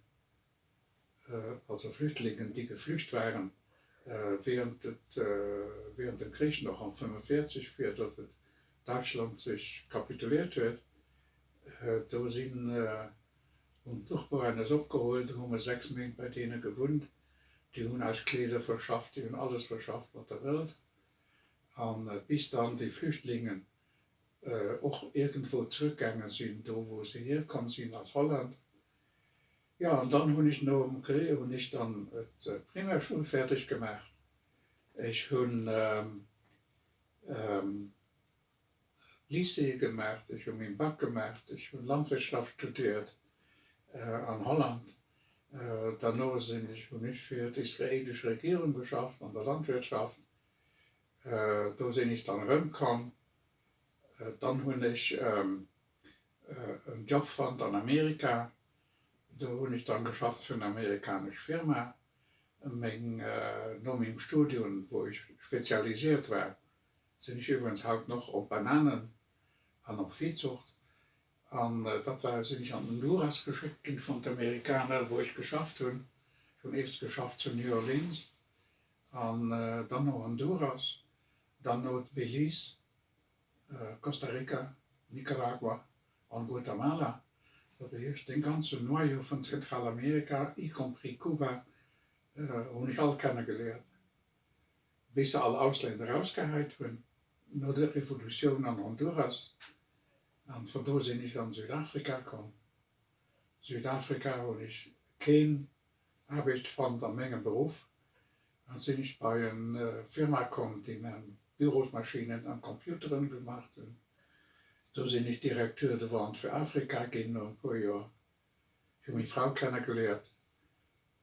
also Flüchtlingen, déi geflücht waren während et, während dem Krich nach am 45, fir datt et Däitschland sech kapituliert huet, do sinn, hunn d'Nochbaren eis opgeholl, do hu mer 6 Méint bei deene gewunnt, déi hunn eis Kleeder verschafft, déi hunn alles verschafft wat der wëllt, a bis dann déi Flüchtlingen och iergendwou zrëckgaange sinn, do wou se hierkomm sinn, aus Holland. Jo, an dann hunn ech nom Krich hunn ech dann d'Primärschoul fäerdeg gemaacht. Ech hunn Lycée gemaacht, ech hu meng Bac gemaacht, ech hunn Landwirtschaft studiert. An Holland. Derno sinn ech, hunn ech fir d'israelesch Regierung geschafft an der Landwirtschaft. Do sinn ech dann erëmkomm. Dann hunn ech en Job fonnt an Amerika. Do hunn ech dann geschafft fir en amerikanesch Firma. Meng, no mengem Studium, wou ech spezialisiert war, sinn ech iwwregens haut noch op Bananen an op Viehzucht. An dat war, sinn ech an Honduras geschéckt ginn vun d'Amerikaner, wou ech geschafft hunn. Ech hunn éischt geschafft zu New Orleans an dann no Honduras, dann no Belize, Costa Rica, Nicaragua an Guatemala. Dat heescht, dee ganzen Noyau vun Zentralamerika, y compris Kuba, hunn ech all kennegeléiert. Bis se all Ausländer rausgehäit hunn no der Revolutioun an Honduras. An vun do sinn ech an Südafrika komm. Südafrika hunn ech keen Aarbecht fonnt an mengem Beruff an sinn ech bei en Firma komm déi man Bürosmaschinen an Computeren gemacht hunn. Do sinn ech Directeur de vente fir Afrika ginn no en puer Joer. Ech hu meng Frau kennegeléiert.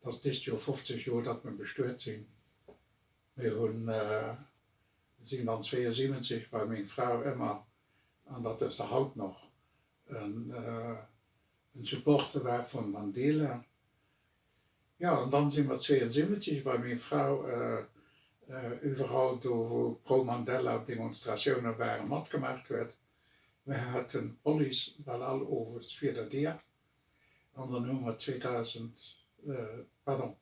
Et ass dëst Joer 50 Joer datt mer bestuet sinn. Mir hunn sinn dann 72, well meng Frau ëmmer, an dat ass se haut noch, en Supporter war vum Mandela. Jo, an dann si mer 72, well meng Frau iwwerall do wou Pro-Mandela-Demonstratioune waren, matgemacht huet. Mir haten d'Police bal all owes vir der Dier. An dann hu mer 2000, pardon,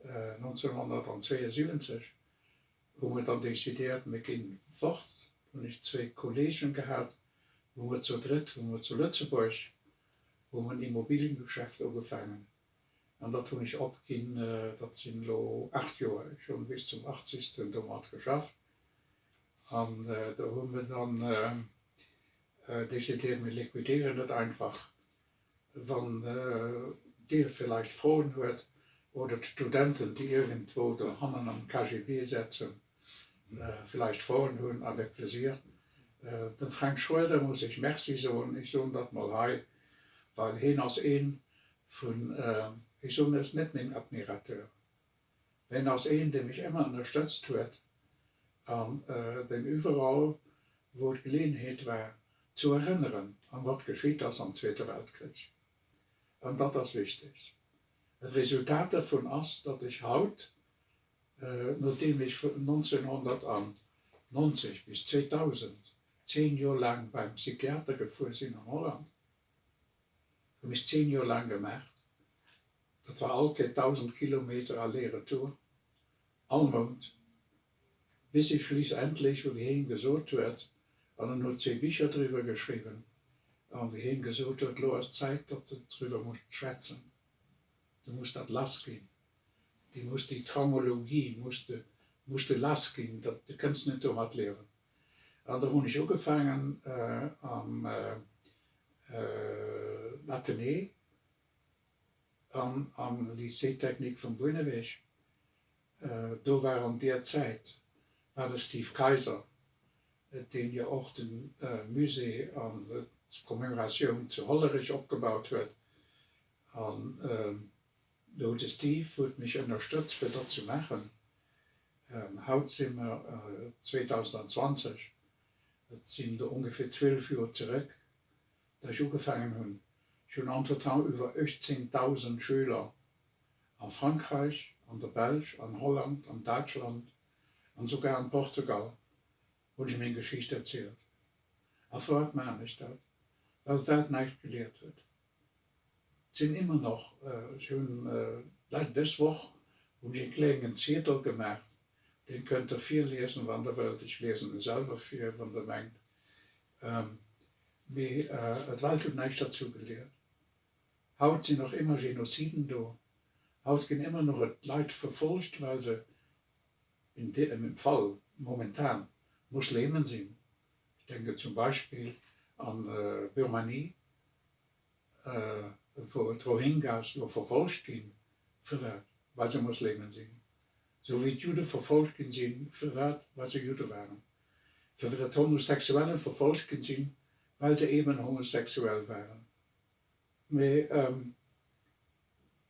1972 hu mer dann decidéiert, mir ginn fort. Do hunn ech zwéi Kollegen gehat, wou mer zu drétt hu mer zu Lëtzebuerg hu mer en Immobiliengeschäft ugefaangen. An dat hunn ech opginn, dat sinn elo 8 Joer, ech hunn bis zum achtzegsten domat geschafft. An do hu mer dann decidéiert, mir liquidéieren dat einfach. Wann Dir villäicht Froen huet, oder d'Studenten, déi iergendwou dohannen am KGB setzen, villäicht Froen hunn, avec plaisir. Dem Fränk Schroeder muss ech Merci soen, ech soen dat mol hei, well heen ass een vun, ech soen, e ass net meng Admirateur, mä en ass een, dee mech ëmmer ënnerstëtzt huet an deen iwwerall, wou et Geleeënheet war, zu erënneren an wat geschitt ass am Zweete Weltkrich. An dat ass wichteg. D'Resultat dovun ass, datt ech haut, nodeem ech vun 1990 bis 2000 zehn Joer laang beim Psychiater gefuer sinn an Holland, hunn ech zehn Joer laang gemaacht, dat war all Kéier 1.000 Kilometer aller-retour, all Mount, bis ech schliissendlech, wéi heen gesot huet, an en huet zwee Bicher driwwer geschriwwen, an wéi heen gesot huet, Lo ass d'Zäit, datt de driwwer muss schwätzen, du muss dat lass ginn, du muss déi Traumologie muss de, muss de lass ginn, dat, du kënns net domat liewen. An da hunn ech ugefaangen am Athenée an am Lycée technique vum Bouneweg, Do war an deer Zäit war de Steve Kayser, deen jo och de Musée an d'Commémoratioun zu Hollerech opgebaut huet, an do de Steve huet mech ënnerstëtzt fir dat ze maachen. Haut si mer 2020, et sinn elo ongeféier 12 Joer zeréck, datt ech ugefaangen hunn. Ech hunn entretemps iwwer 18.000 Schüler A Frankräich, an der Belsch, an Holland, an Däitschland an sougar an Portugal hunn ech meng Geschicht erzielt. A firwat maachen ech dat? Well d'Welt näischt geliert huet. Et sinn ëmmer noch, ech hunn dës Woch hunn ech e kléngen Ziedel gemaacht, deen kënnt der virliesen, wann der wëllt. Ech liesen e selwer vir, wann der mengt. Mee d'Welt huet näischt derzou geliert. Haut sinn och ëmmer Genoziden do. Haut ginn ëmmer nach Leit verfolgt, well se, in deem Fall momentan, Muslemen sinn. Ich denke zum Beispill an Birmanie, wou d'Rohingyas lo verfolgt ginn. Firwat? Well se Muslemen sinn. Sou wéi d'Judde verfolgt ginn sinn. Firwat? Well se Judde waren. Firwat d'Homosexuellen verfolgt ginn sinn? Well se eben homosexuell waren. Mee.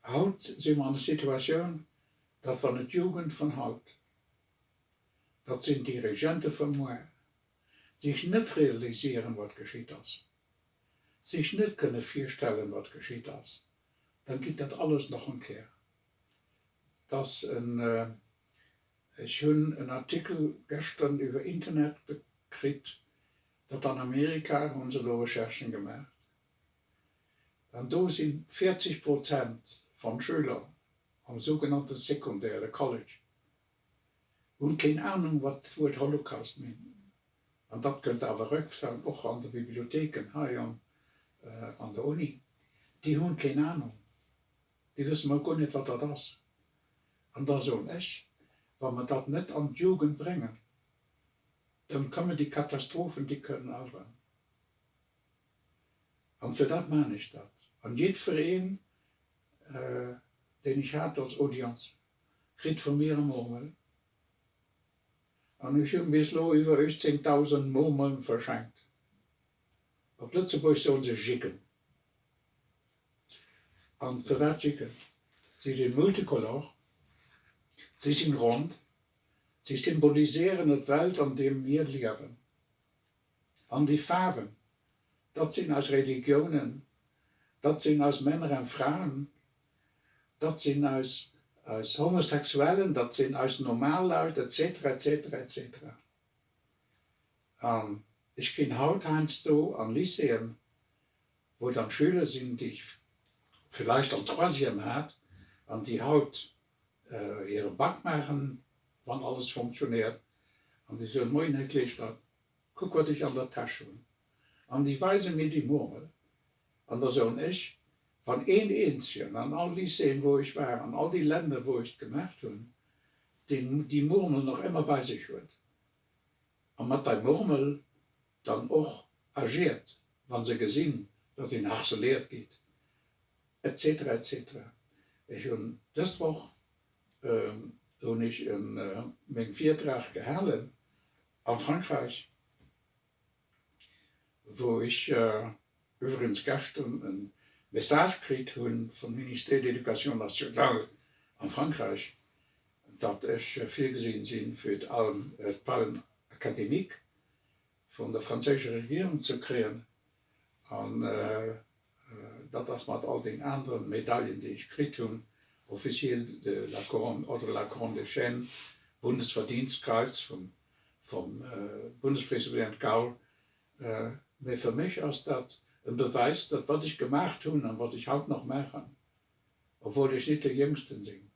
Haut si mer an der Situatioun, datt wann et d'Jugend vun haut, dat sinn d'Dirigente vun muer, sech net realisieren, wat geschitt ass, sech net kënne virstellen, wat geschitt ass, dann geet dat alles nach en Kéier. Dass en, ech hunn en Artikel gëschtern iwwer Internet kritt, datt an Amerika hu se elo Recherchen gemaach an do si 40 Prozent van Schüler am sougenannte Secondaire, de College, hunn keen Ahnung wat d'Wuert Holocaust meent. An dat kënnt awer erëck och an de Bibliotheken hei an an der Uni. Déi hunn keen Ahnung, déi wësse mol guer net wat dat ass. An da soen ech, wa mer dat net an d'Jugend bréngen, dann kommen déi Katastrophen, déi kënnen all erëm. An fir dat maan ech dat. An jiddfereen, deen ech hat als Audience, kritt vu mir e Murmel. An ech hunn bis elo iwwer 18.000 Murmeln verschenkt. Op Lëtzebuerg soen se Jicken. An firwat Jicken? Si sinn multicolor, si sinn rond, si symboliséieren et Welt an deem mir liewen. An déi Faarwen, dat sinn eis Religiounen, dat sinn eis Männer an Fraen, dat sinn eis eis Homosexuellen, dat sinn eis normal Leit, etc. Etc. Etc. An ech ginn haut heiansdo an Lycéeën, wou dann Schüler sinn, déi ech villäicht an Troisième hat an déi haut hire Bac maachen, wann alles funktionéiert, an déi soen, Moien Här Kleeschter, kuck wat ech an der Täsch hunn. An déi weise mir déi Murmel. An da soen ech, wann een eenzegen an all Lycéeën, wou ech war, an all déi Länner, wou ech et gemaacht hunn, deen déi Murmel nach ëmmer bei sech huet a mat dei Murmel dann och agiert, wa se gesinn, datt een harceliert gétt, et cetera, et cetera. Ech hunn dës Woch hunn ech meng Virtrag gehalen a Frankräich, wou ech iwwregens geschtern e Message kritt hu vum Ministère de l'Éducation nationale a Frankräich, datt ech virgesinn sinn, fir d'Palme académique vun der franséischer Regierung ze kréien. An dat ass mat all den aneren Medaillen, déi ech kritt hunn, Officier de la Couronne, Ordre de la Couronne de Chêne, Bundesverdienstkreuz vum Bundespräsident Gaull. Mee fir mech ass dat en Beweis, datt wat ech gemaacht hunn an wat ech haut nach maachen, obwuel ech nit de Jéngsten sinn,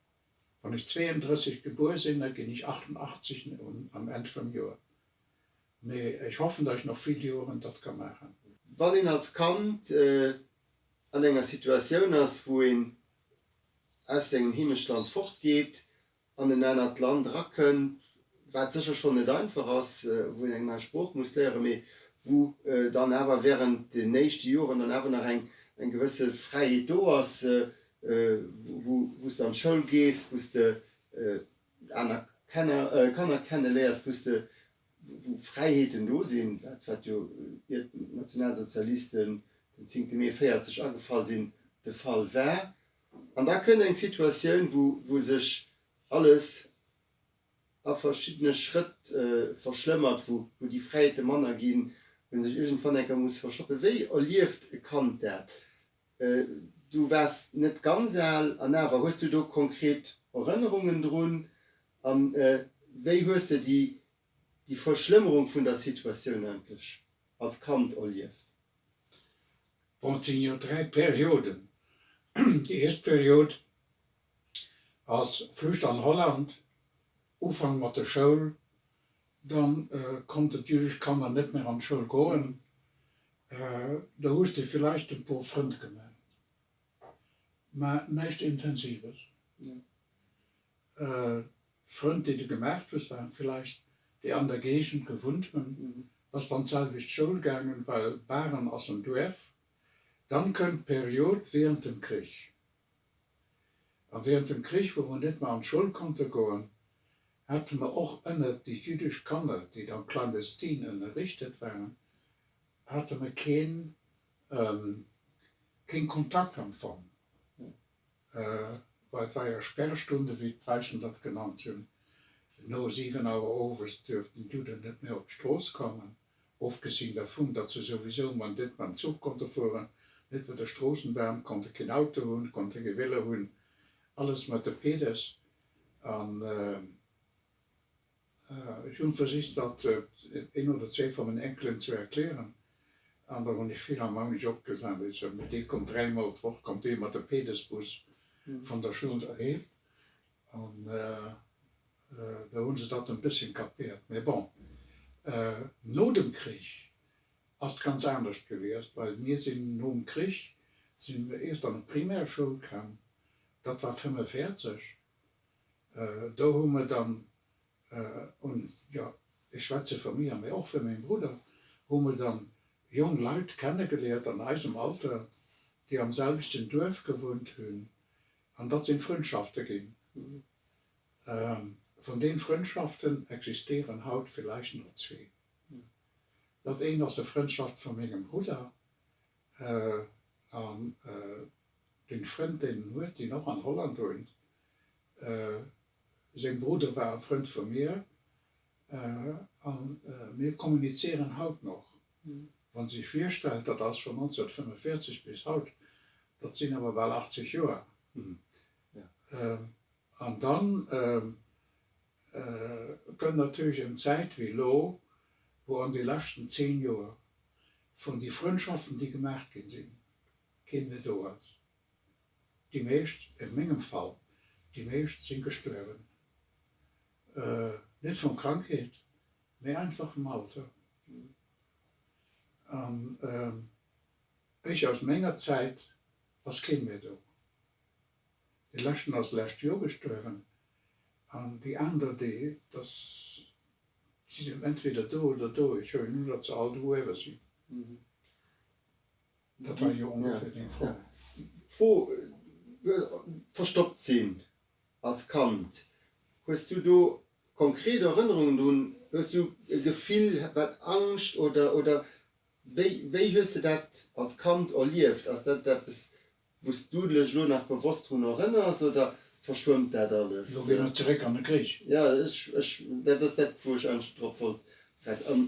wann ech 32 gebuer sinn, da ginn ech 88 am Enn vum Joer, Mee ech hoffen, datt ech nach vill Joren dat ka maachen. Wann een als Kand an enger Situatioun ass, wou een aus sengem Heemechtland fortgeet, an en anert Land erakënnt, wat sécher schonn net einfach ass, wou een eng nei Sprooch muss léieren, mee wou dann awer während den éischte Joren dann awer nach eng eng gewësse Fräiheet do ass, wou wou s de an d'Schoul gees, wou s de aner Kenner, Kanner kenneléiers, wou s de, wou Fräiheeten do sinn, wat, wat jo iert d'Nationalsozialisten den zéngte Mee 40 agefall sinn, de Fall war. An da kënnt eng Situatioun, wou, wou sech alles a verschiddene Schrëtt verschlëmmert, wou, wou déi Fräiheete manner ginn, wou een sech iergendwann eng Kéier muss verstoppen. Wéi erlieft e Kand dat? Du waars net ganz al, an awer, hues du do konkret Erënnerungen drun? A wéi hues de déi Verschlëmmerung vun der Situatioun eigentlech als Kand erlieft? Bon, et sinn jo 3 Perioden. Déi éischt Period ass Flucht an Holland, Ufank mat der Schoul, Dann konnten d'jüdesch Kanner net méi an d'Schoul goen. Do hues de villäicht en puer Frënd gemaach, mä näischt Intensives. D'Frënd, déi de gemaacht hues, waren villäicht déi an der Géigend gewunnt hunn. Bass dann d'selwecht Schoul gaangen, well Bahren ass en Duerf. Dann kënnt d'Period während dem Krich. A während dem Krich, wou mer net méi an d'Schoul konnte goen, hate mer och ënnert déi jüddesch Kanner, déi dann clandestine ënnerrichtet waren, hate mer keen, keen Kontakt am Fong. Well et war jo Sperrstunde, wéi d'Preisen dat genannt hunn. No 7 Auer owes duerften d'Judden net méi op d'Strooss kommen, ofgesinn dervun, datt se souwisou mol net mam Zuch konnte fueren, net mat der Stroossenbahn, konnte keen Auto hunn, konnte kee Vélo hunn, alles mat de Pedes. An Ech hunn versicht dat een oder zwee van mengen Enkelen zu erklären an da hunn ech philharmonesch opgesat. Ech sot, mee dee kommt dräimol d'Woch kommt dee mat de Pedesbus vun der Schoul doheem an da hunn se dat en bësschen kapéiert. Mee bon, no dem Krich ass et ganz anescht gewiescht, well mir sinn nom Krich sinn mir eerst an d'Primärschoul komm, dat war 45. Do hu mer dann un, jo, ech schwätze vu mir, mä och fir meng Brudder, hu mer dann jong Leit kennegeliert an eisem Alter, déi am selwechten Duerf gewunnt hunn, an dat sinn Frëndschafte ginn. Vun deem Frëndschaften existieren haut villäicht nach zwee. Dat eent ass e Frëndschaft vu mengem Brudder an Den Frënd deen en huet, deen och an Holland wunnt, seng Brudder war e Frënd vu mir a mir kommunizieren haut noch. Wann sech virstellt, dat ass vun 1945 bis haut, dat sinn awer bal 80 Joer. An dann kënnt natierlech eng Zäit wéi elo, wou an de leschten 10 Joer vun déi Frëndschaften déi gemaach ginn sinn, keen méi do ass. Déi meescht, en mengem Fall, déi meescht sinn gestuerwen. Net vun Krankheet, mee einfach vum Alter. An ech, aus menger Zäit ass keen méi do. Dee leschten ass lescht Joer gestuerwen an déi aner, déi, dass, si sinn entweder do oder do, ech huelen un, datt se all do uewe sinn. Dat war jo ongeféier deng Fro. D'Fro, verstoppt sinn als Kand, hues du do konkret Erënnerungen drun? Hues du e Gefill, wat Angscht oder, oder wéi, wéi hues de dat als Kand erlieft? Ass dat eppes, wou s du dech elo nach bewosst drun erënners oder verschwëmmt dat alles? Elo gi mer zeréck an de Krich. Jo, ech, ech, dat ass dat, wou ech eigentlech drop wollt eraus. An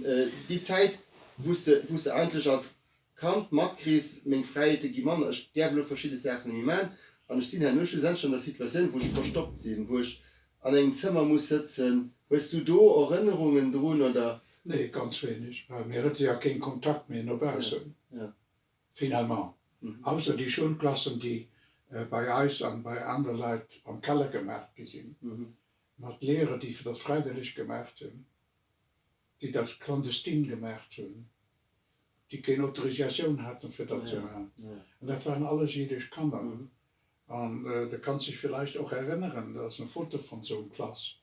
déi Zäit, wou s de, wou s de eigentlech als Kand matkriss, meng Fräiheete gi manner, ech däerf elo verschidde Saachen net méi maachen an ech sinn herno schlussendlech an der Situatioun, wou ech verstoppt sinn, wou ech an engem Zëmmer muss sëtzen. Hues du do Erënnerungen drun, oder? Nee, ganz wéineg, well mir hate jo keen Kontakt méi no baussen, finalement, ausser déi Schoulklassen, déi bei eis an bei anere Leit am Keller gemaach gi sinn, mat Lehrer, déi dat fräiwëlleg gemaach hunn. déi dat clandestine gemaacht hunn, déi keng Autorisatioun haten, fir dat ze maachen. An dat waren alles jiddesch Kanner. An de kanns dech villäicht och erënneren, dat ass eng Foto vun esou eng Klass.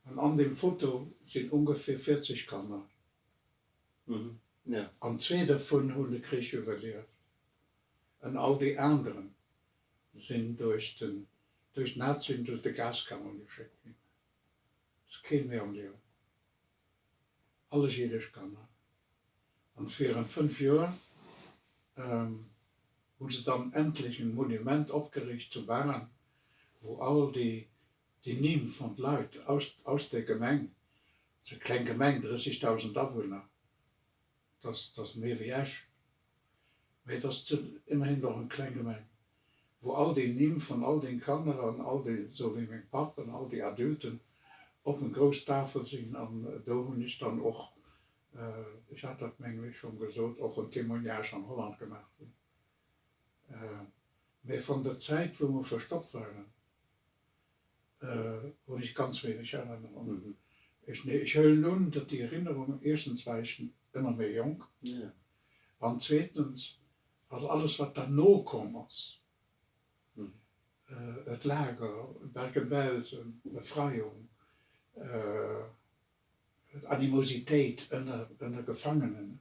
An an deem Foto sinn ongeféier 40 Kanner. An zwee dervun hunn de Krich iwwerlieft. An all déi aneren sinn duerch den, duerch d'Nazien duerch de Gaskammern geschéckt ginn. Ass keen méi am Liewen. Alles jiddesch Kanner. An virun 5 Joer hu se dann endlech en Monument opgeriicht zu Baarn, wou all déi déi Nimm vun d'Leit aus aus der Gemeng, et ass eng kleng Gemeng, 30.000 Awunner, dat ass méi wéi Esch, Mee et ass ëmmerhin och eng kleng Gemeng, wou all déi Nimm vun all den Kanner an all déi, esou wéi meng Papp an all déi Adulten, op eng grouss Tafel sinn. An do hunn ech dann och, ech hat dat mengen ech schonn gesot, och en Témoignage an Holland gemaach hunn. Mee vun der Zäit, wou mer verstoppt waren, hunn ech ganz wéineg Erënnerungen. Ech huelen un, datt déi Erinnerungen, éischstens war ech ëmmer méi jonk an zweetens ass alles wat derno komm ass, et Lager, Bergen-Belsen, Befreiung, d'Animositéit ënner Gefangenen,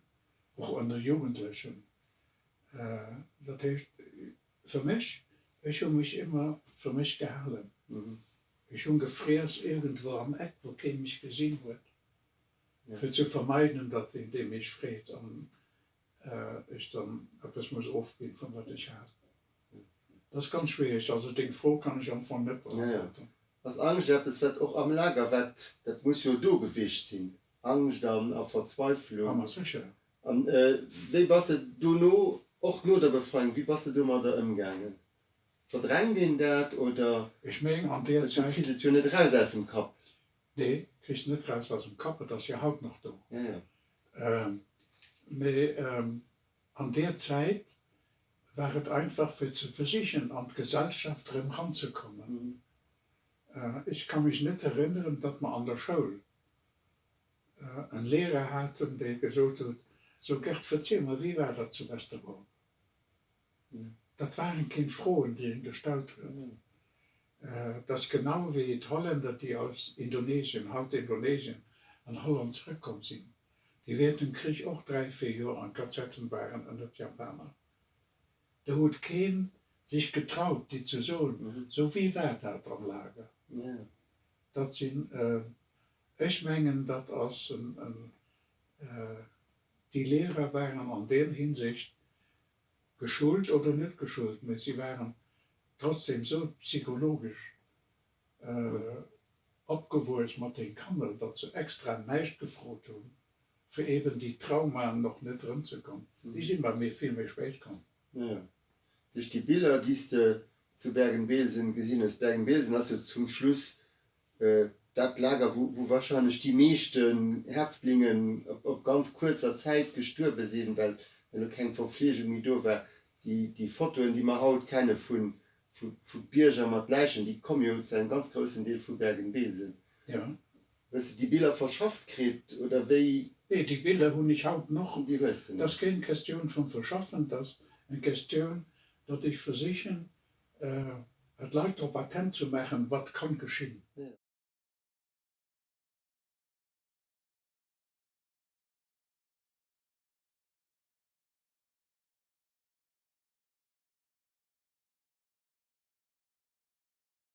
och ënner Jugendlechen, dat heescht Fir mech, ech hu mech ëmmer fir mech gehalen. Ech hunn gefriess iergendwou am Eck, wou keen mech gesinn huet, fir ze vermeiden, datt een dee mech freet an ech dann eppes muss ofginn vun wat ech hat. Dat ass ganz schwiereg. Also deng Fro kann ech am Fong net beantworten. Ass Angscht eppes, wat och am Lager, wat, dat muss jo do gewiescht sinn, Angscht an a Verzweiflung. Ah, ma sécher. An wéi bass de dono, och no der Befreiung, wéi bass de domadder ëmgaangen? Verdrängt een dat oder? Ech meng an deer Zäit. Du kriss et jo net eraus aus dem Kapp. Nee, kriss net raus aus dem Kapp, et ass jo haut nach do. Mee an deer Zäit war et einfach fir ze versichen an d'Gesellschaft erëm ranzekommen. Ech ka mech net erënneren, datt mer an der Schoul en Lehrer haten, dee gesot huet, So Gerd, verziel mer, wéi war dat zu Westerbork? Dat waren keng Froen, déi een gestallt huet. Et ass genau wéi d'Holländer, déi aus Indonesien, haut Indonesien, an Holland zrëckkomm sinn, déi während dem Krich och dräi, véier Joer an KZen waren ënnert Japaner. Do huet keen sech getraut, déi ze soen, So wéi war dat am Lager? Dat sinn, ech mengen, dat ass en, déi Lehrer waren an deer Hinsicht geschult oder net geschult, mee si waren trotzdem sou psychologesch opgewuess mat den Kanner, datt se extra näischt gefrot hunn, fir eben déi Traumaen och net erëmzekommen. Déi sinn bei mir vill méi spéit komm. Jo, duerch déi Biller, déi s de zu Bergen-Belsen gesinn hues. Bergen-Belsen ass jo zum Schluss Dat Lager, wou wahrscheinlech déi meeschten Häftlingen op ganz kuerzer Zäit gestuerwe sinn, well elo keng Verfleegung méi do war. Déi Fotoen, déi mer haut kenne vu Bierger mat Läichen, déi komme jo zu engem ganz groussen Deel vu Bergen-Belsen. Hues de déi Biller verschafft kritt oder wéi? Nee, déi Biller hunn ech haut noch. Déi hues de nach. Dat ass keng Questioun vum Verschaffen, dat ass eng Questioun, datt ech versichen, d'Leit drop attent ze maachen, wat kann geschinn.